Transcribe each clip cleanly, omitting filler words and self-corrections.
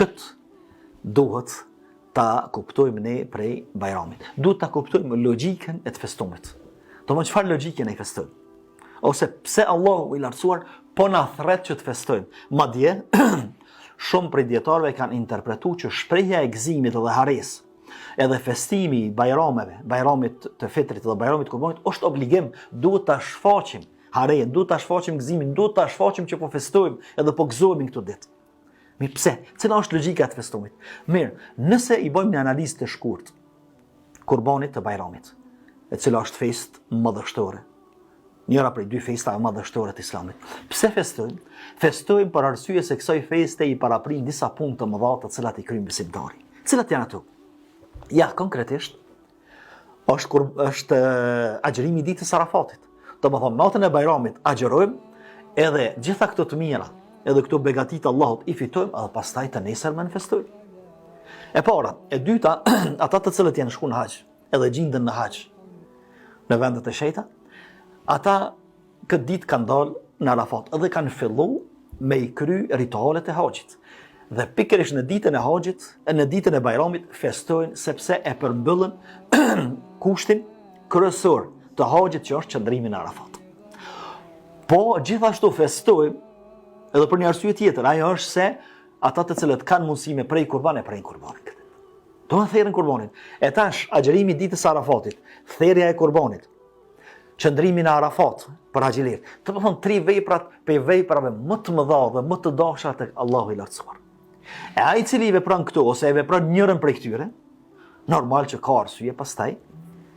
Këtë duhet ta kuptojmë ne prej Bajramit. Duhet ta kuptojmë logjikën e të festumit. Domethënë çfarë logjike ne festojmë? Ose pse Allahu i lartësuar po na thret që të festojmë? Madje, shumë prej dijetarëve kanë interpretu që shprehja e gëzimit dhe haresë, edhe festimi i bajrameve, bajramit të fitrit dhe bajramit të kurbanit, është obligim, duhet ta shfaqim harenë, duhet ta shfaqim gëzimin, duhet ta shfaqim që po festojmë edhe po gëzohemi këto ditë. Mirë, pse? Cila është logjika e të festumit? Mirë, nëse i bëjmë një analizë të shkurt kurbanit të Bajramit, e cila është festë madhështore, njëra prej dy festave madhështore të Islamit. Pse festojmë? Festojmë për arsye se kësaj feste i paraprin disa punë të mëdha të cilat i kryen besimtari. Cilat janë ato? Ja, konkretisht, është kur është agjërimi i ditës së Arafatit. Domethënë natën e Bajramit agjërojmë edhe gjitha këto të mira, edhe këto begati të Allahut i fitojmë edhe pastaj të nesërmen festojmë. E para, e dyta, ata të cilët janë shku në haxh, edhe gjinden në haxh, në vendet e shejta, ata këtë ditë kanë dalë në Arafat edhe kanë fillu me i kry ritualet e haxhit. Dhe pikërisht në ditën e haxhit, e në ditën e Bajramit festojnë sepse e përmbyllën kushtin kryesor të haxhit që është qëndrimi në Arafat. Po gjithashtu festojmë edhe për një arsye tjetër, ajo është se ata të cilët kanë mundësi me pre kurban e prejnë kurbanin këtë. Do të therrin kurbanin. E tash agjërimi i ditës së Arafatit, therrja e kurbanit, qëndrimi në Arafat për haxhilerët. Domethënë tri veprat prej veprave më të mëdha dhe më të dashura tek Allahu i Lartësuar. E ai i cili i vepron këto ose e vepron njërën prej këtyre, normal që ka arsye pastaj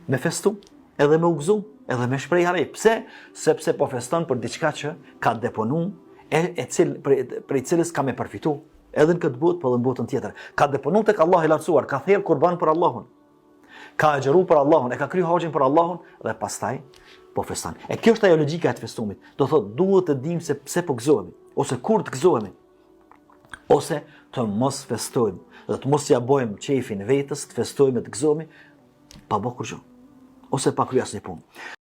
me festu, edhe me u gëzu, edhe me shpreh hare. Pse? Sepse po feston për diçka që ka deponu e, e cil, prej, prej cilës ka me përfitu edhe në këtë botë, po edhe në botën tjetër. Ka deponu tek Allahu i Lartësuar, ka therë kurban për Allahun. Ka agjëru për Allahun, e ka kry haxhin për Allahun dhe pastaj po feston. E kjo është ajo logjika e të festumit. Do thotë duhet të dimë se pse po gëzohemi ose kur të gëzohemi ose të mos festojmë dhe të mos ia bëjmë qejfin vetes, të festojmë e të gëzohemi pa bë kurrgjë ose pa kry asnjë punë.